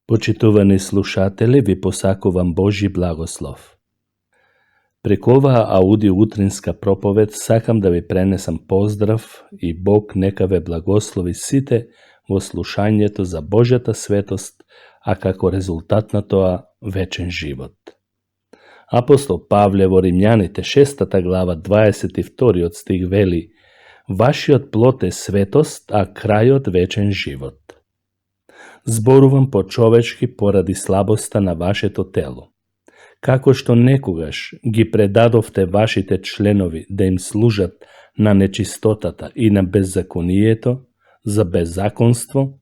Почитувани слушатели, ви посакувам Божи благослов. Преку оваа ауди утринска проповед сакам да ви пренесам поздрав и Бог нека ве благослови сите во слушањето за Божјата светост, а како резултат на тоа вечен живот. Апостол Павле во Римјаните 6 глава 22 стих вели: Вашиот плод е светост, а крајот вечен живот. Зборувам по човечки поради слабоста на вашето тело. Како што некогаш ги предадовте вашите членови да им служат на нечистотата и на беззаконието, за беззаконство,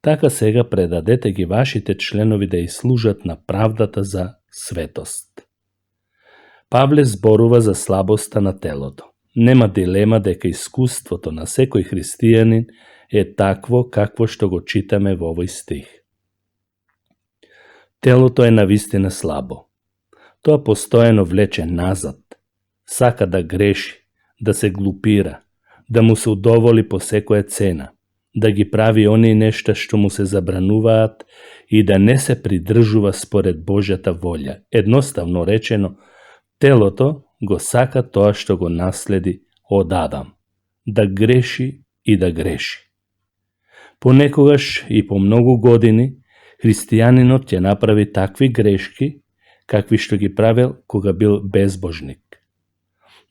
така сега предадете ги вашите членови да и служат на правдата за светост. Павле зборува за слабоста на телото. Нема дилема дека искуството на секој христијанин е такво какво што го читаме во овој стих. Телото е навистина слабо. Тоа постојано влече назад, сака да греши, да се глупира, да му се удоволи по секоја цена, да ги прави оние нешта што му се забрануваат и да не се придржува според Божјата волја. Едноставно речено, телото го сака тоа што го наследи од Адам, да греши и да греши. Понекогаш и по многу години христијанинот ќе направи такви грешки, какви што ги правил кога бил безбожник.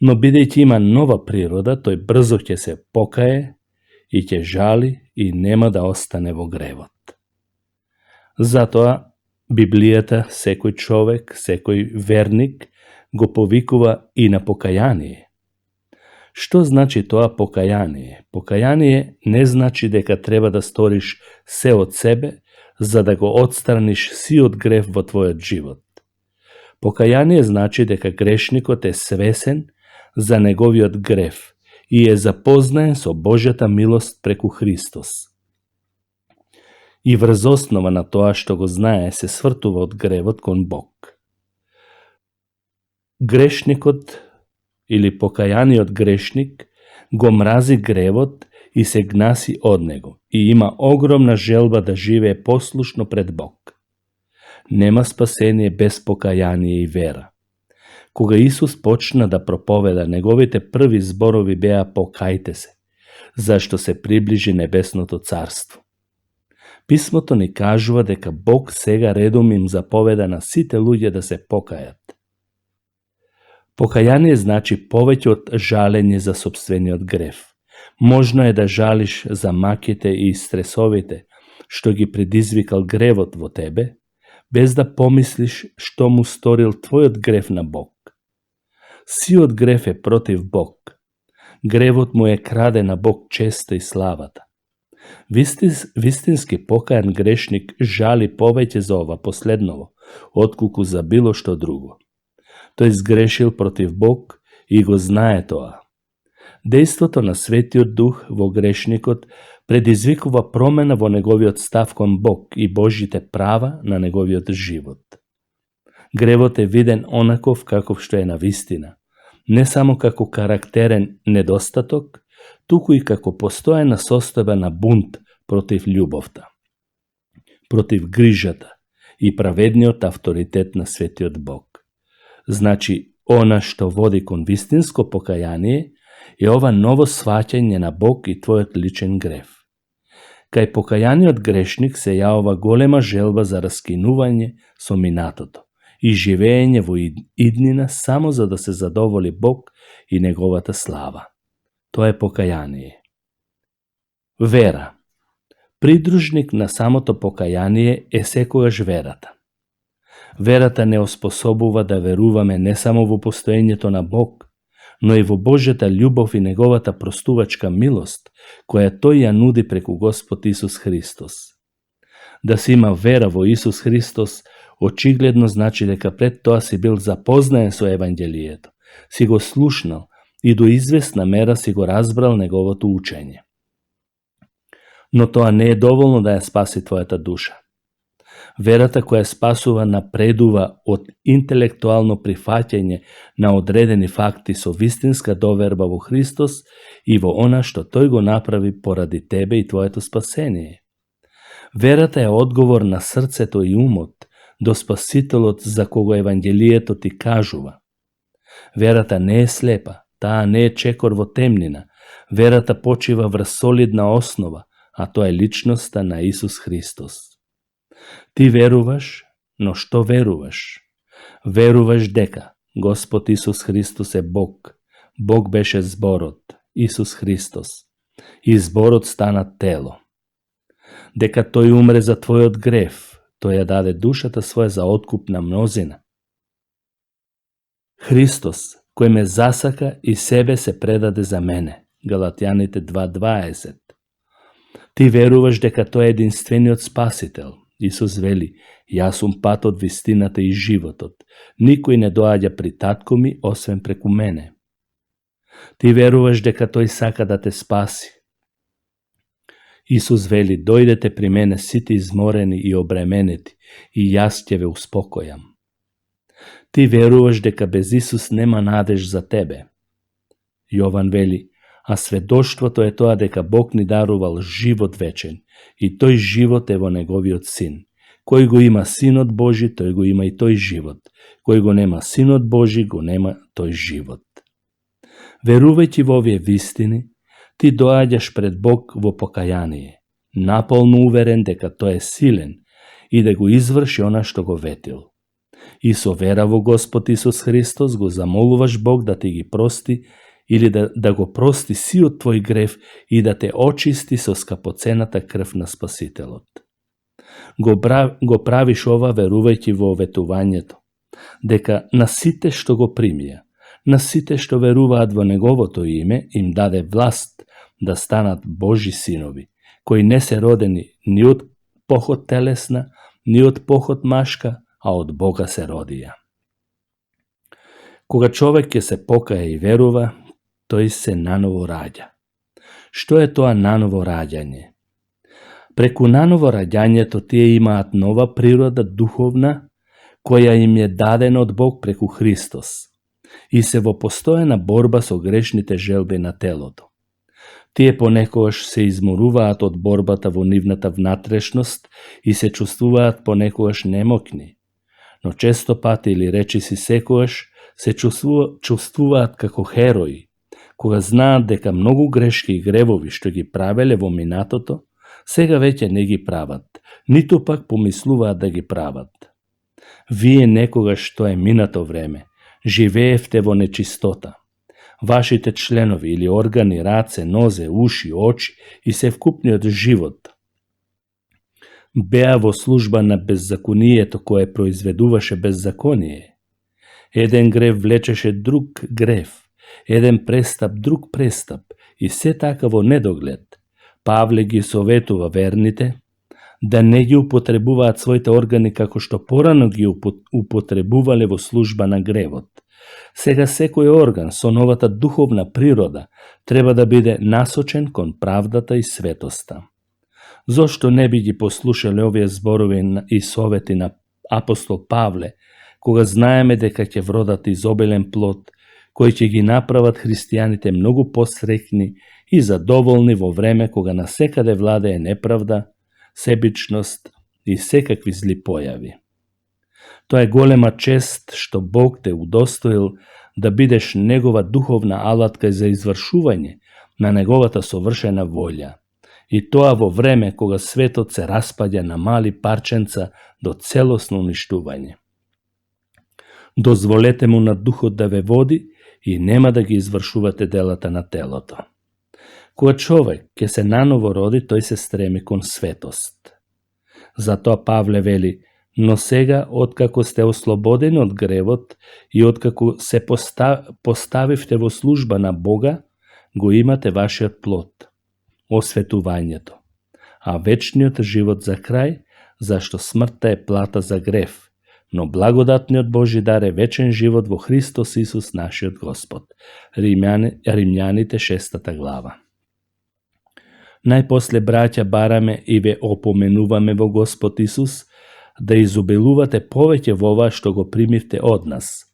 Но бидејќи има нова природа, тој брзо ќе се покае и ќе жали и нема да остане во гревот. Затоа Библијата секој човек, секој верник го повикува и на покаяние. Што значи тоа покаяние? Покаяние не значи дека треба да сториш се од себе за да го отстраниш сиот грев во твојот живот. Покаяние значи дека грешникот е свесен за неговиот грев и е запознаен со Божјата милост преку Христос. И врз основа на тоа што го знае се свртува од гревот кон Бог. Грешникот или покајаниот грешник го мрази гревот и се гнаси од него и има огромна желба да живее послушно пред Бог. Нема спасение без покаяние и вера. Кога Исус почна да проповеда, неговите први зборови беа покајте се, зашто се приближи небесното царство. Писмото ни кажува дека Бог сега редом им заповеда на сите луѓе да се покајат. Покаяние значи повеќе од жалење за сопствениот грев. Можно е да жалиш за маките и стресовите што ги предизвикал гревот во тебе, без да помислиш што му сторил твојот грев на Бог. Сиот грев е против Бог. Гревот му е краде на Бог честа и славата. Вистински покајан грешник жали повеќе за ова последново, отколку за било што друго. Тој сгрешил против Бог и го знае тоа. Дејството на Светиот Дух во грешникот предизвикува промена во неговиот став кон Бог и Божите права на неговиот живот. Гревот е виден онаков каков што е навистина, не само како карактерен недостаток, туку и како постојана состојба на бунт против љубовта, против грижата и праведниот авторитет на Светиот Бог. Значи, она што води кон вистинско покаяние е ова ново сваќање на Бог и твојот личен грев. Кај покајаниот грешник се јавува голема желба за раскинување со минатото и живење во иднина само за да се задоволи Бог и неговата слава. Тоа е покаяние. Вера. Придружник на самото покаяние е секогаш верата. Верата не оспособува да веруваме не само во постоењето на Бог, но и во Божјата љубов и неговата простувачка милост, која тој ја нуди преку Господ Исус Христос. Да си има вера во Исус Христос, очигледно значи дека пред тоа си бил запознаен со Евангелието, си го слушнал и до известна мера си го разбрал неговото учење. Но тоа не е доволно да ја спаси твојата душа. Верата која спасува напредува од интелектуално прифаќање на одредени факти со вистинска доверба во Христос и во она што тој го направи поради тебе и твоето спасение. Верата е одговор на срцето и умот до Спасителот за кого Евангелието ти кажува. Верата не е слепа, таа не е чекор во темнина. Верата почива врз солидна основа, а тоа е личноста на Исус Христос. Ти веруваш, но што веруваш? Веруваш дека Господ Исус Христос е Бог. Бог беше зборот, Исус Христос. И зборот стана тело. Дека тој умре за твојот грев, тој ја даде душата своја за откуп на мнозина. Христос, кој ме засака и себе се предаде за мене. Галатјаните 2:20. Ти веруваш дека тој е единствениот Спасител. Исус вели, јас сум патот, вистината и животот. Никој не доаѓа при татко ми, освен преку мене. Ти веруваш дека тој сака да те спаси. Исус вели, дојдете при мене сите изморени и обременети, и јас ќе ве успокојам. Ти веруваш дека без Исус нема надеж за тебе. Јован вели, а сведоштвото е тоа дека Бог ни дарувал живот вечен, и тој живот е во Неговиот Син. Кој го има Синот Божи, тој го има и тој живот. Кој го нема Синот Божи, го нема тој живот. Верувајќи во овие вистини, ти доаѓаш пред Бог во покаяние, наполно уверен дека тој е силен и да го изврши она што го ветил. И со вера во Господ Исус Христос го замолуваш Бог да ти ги прости или да го прости сиот твој грев и да те очисти со скапоцената крв на Спасителот. Го правиш ова верувајќи во ветувањето, дека на сите што го примија, на сите што веруваат во Неговото име, им даде власт да станат Божи синови, кои не се родени ни од поход телесна, ни од поход машка, а од Бога се родија. Кога човек ќе се покае и верува, тој се наново раѓа. Што е тоа наново раѓање? Преку наново раѓањето тие имаат нова природа духовна, која им е дадена од Бог преку Христос, и се во постојана борба со грешните желби на телото. Тие понекогаш се изморуваат од борбата во нивната внатрешност и се чувствуваат понекогаш немокни, но често пати или речиси секогаш се чувствуваат како херои, кога знаат дека многу грешки и гревови што ги правеле во минатото, сега веќе не ги прават, ниту пак помислуваат да ги прават. Вие некогаш тоа е минато време, живеевте во нечистота. Вашите членови или органи, раце, нозе, уши, очи и севкупниот живот беа во служба на беззаконието кое произведуваше беззаконие. Еден грев влечеше друг грев, еден престап друг престап и се така во недоглед. Павле ги советува верните да не ги употребуваат своите органи како што порано ги употребувале во служба на гревот. Сега секој орган со новата духовна природа треба да биде насочен кон правдата и светоста. Зошто не би ги послушале овие зборови и совети на апостол Павле, кога знаеме дека ќе вродат изобилен плод, кои ќе ги направат христијаните многу посрекни и задоволни во време кога насекаде владее неправда, себичност и секакви зли појави. Тоа е голема чест што Бог те удостоил да бидеш Негова духовна алатка за извршување на Неговата совршена волја. И тоа во време кога светот се распаѓа на мали парченца до целосно уништување. Дозволете му на духот да ве води и нема да ги извршувате делата на телото. Кога човек ќе се наново роди, тој се стреми кон светост. Затоа Павле вели, но сега, откако сте ослободени од гревот и откако се поставивте во служба на Бога, го имате вашиот плод, осветувањето, а вечниот живот за крај, зашто смртта е плата за грев, но благодатниот Божи дар е вечен живот во Христос Исус нашиот Господ. Римјаните 6 глава. Најпосле, браќа, бараме и ве опоменуваме во Господ Исус да изобилувате повеќе во ова што го примивте од нас,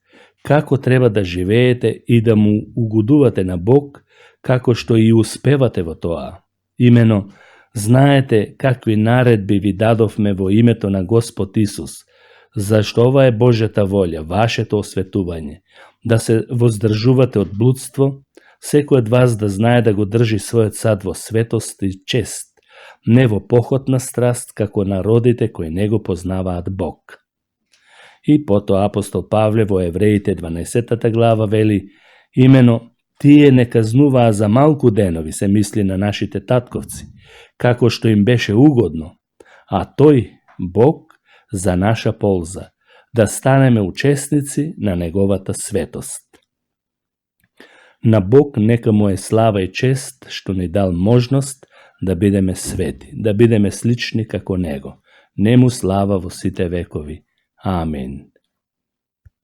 како треба да живеете и да му угодувате на Бог, како што и успевате во тоа, имено Знаете какви наредби ви дадовме во името на Господ Исус, зашто ова е Божјата волја, вашето осветување, да се воздржувате од блудство, секој од вас да знае да го држи својот сад во светост и чест, не во похотна страст, како народите кои не го познаваат Бог. И потоа апостол Павле во Евреите 12 глава вели, имено тие не казнуваа за малку денови, се мисли на нашите татковци, како што им беше угодно, а тој, Бог, за наша полза, да станеме учесници на неговата светост. На Бог нека му е слава и чест што ни дал можност да бидеме свети, да бидеме слични како Него. Нему слава во сите векови. Амин.